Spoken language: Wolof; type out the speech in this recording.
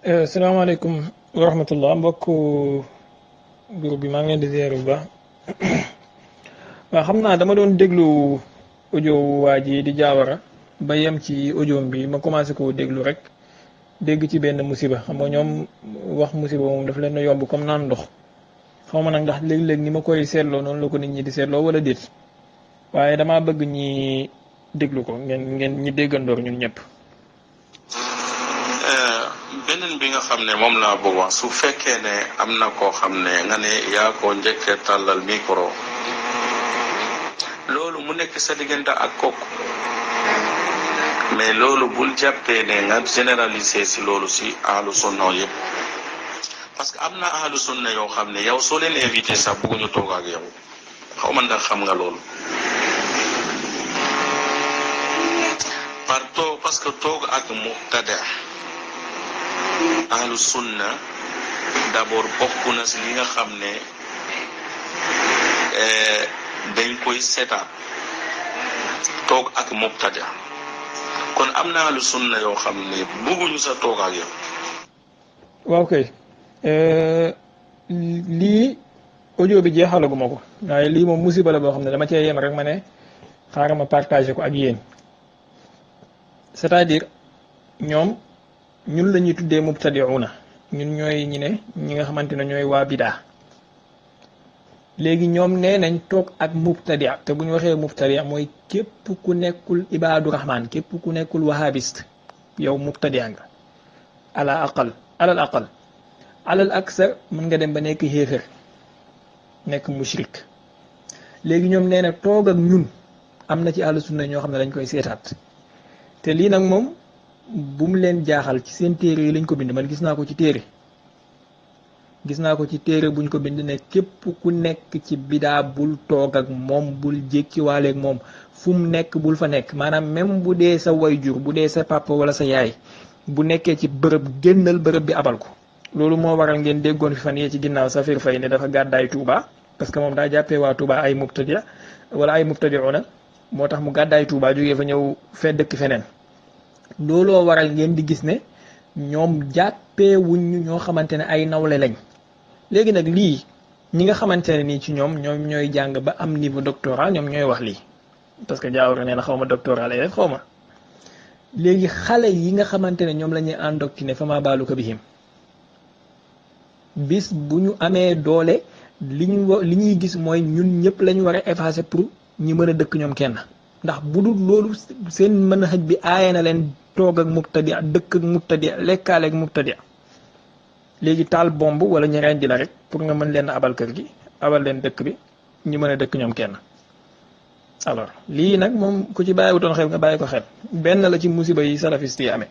salaamaaleykum wa rahmatullah mbokk groupe bi maa ngi leen di ziar bu baax. waaw xam naa dama doon déglu audio waa ji di jaawara ba yem ci audio bi ma commencé koo déglu rek dégg ci benn musiba xam nga ñoom wax musiba moom daf leen a yomb comme naan ndox xaw ma nag ndax léeg-léeg ni ma koy seetloo noonu la ko nit ñi di seetloo wala déet waaye damaa bëgg ñi déglu ko ngeen ñi déggandoor ñun ñëpp. beneen bi nga xam ne moom laa bëgg wax su fekkee ne am na koo xam ne nga ne yaa ko njëkkee tàllal micro loolu mu nekk sa diggante ak kooku mais loolu bul jàppee ne nga généraliser si loolu si ahlu sunna yëpp parce que am na ahlu sunna yoo xam ne yow soo leen invité sax bëgguñu toog ak yow xaw ma ndax xam nga loolu parce que toog ak muqtada ahlu sunna d'abord bokk na si li nga xam ne dañ koy seetaat toog ak mubtada kon am na ahlu sunna yoo xam ne bëgguñu sa toog ak yow. waaw kay lii audio bi jeexalaguma ko waaye lii moom musiba la boo xam ne dama cee yem rek ma ne xaaral ma partagé ko ak yéen c'est-à-dire ñoom ñun la ñuy tuddee mubtadi'una ñun ñooy ñi nga xamante ne ñooy waa bidaa léegi ñoom nee nañ toog ak mubtadi' te bu ñu waxee mubtadi' mooy képp ku nekkul ibaadu rahmaan képp ku nekkul wahabiste yow mubtadi' nga alal aksar mën nga dem ba nekk xéefér nekk mushrik léegi ñoom nee na toog ak ñun am na ci ahlu sunna ñoo xam ne dañ koy seetaat te lii nag moom bu mu leen jaaxal ci seen téere yi lañ ko bind man gis naa ko ci téere buñ ko bind ne képp ku nekk ci bidaa bul toog ak moom bul jékkiwaaleeg moom fu mu nekk bul fa nekk maanaam même bu dee sa wayjur bu dee sa papa wala sa yaay bu nekkee ci bërëb génnal bërëb bi abal ko loolu moo waral ngeen déggoon fi fan yee ci ginnaaw Safir Fay ne dafa gàddaay Touba parce que moom daa jàppee waa Touba ay mubtadi wala ay mubtadi'una moo tax mu gàddaay Touba jógee fa ñëw fee dëkk feneen looloo waral ngeen di gis ne ñoom jàppee wuñ ñoo xamante ne ay nawle lañ léegi nag lii ñi nga xamante ne nii ci ñoom ñooy jàng ba am niveau doctorat ñoom ñooy wax lii parce que jaawara nee na xaw ma doctorat lay def xaw ma léegi xale yi nga xamante ne ñoom la ñuy endoctriné fa ma baalu ko bihim bis bu ñu amee doole li ñuy gis mooy ñun ñëpp lañu war a effacer pour ñi mën a dëkk ñoom kenn ndax bu dul loolu seen mën a xëj bi aaye na leen toog ak mubtadi dëkk ak mubtadi lekkaale ak mubtadi léegi taal bomb wala ñu rendi la rek pour nga mën leen abal kër gi abal leen dëkk bi ñu mën a dëkk ñoom kenn. alors lii nag moom ku ci bàyyiwutoon xel nga bàyyi ko xel benn la ci musiba yi salafiste yi amee.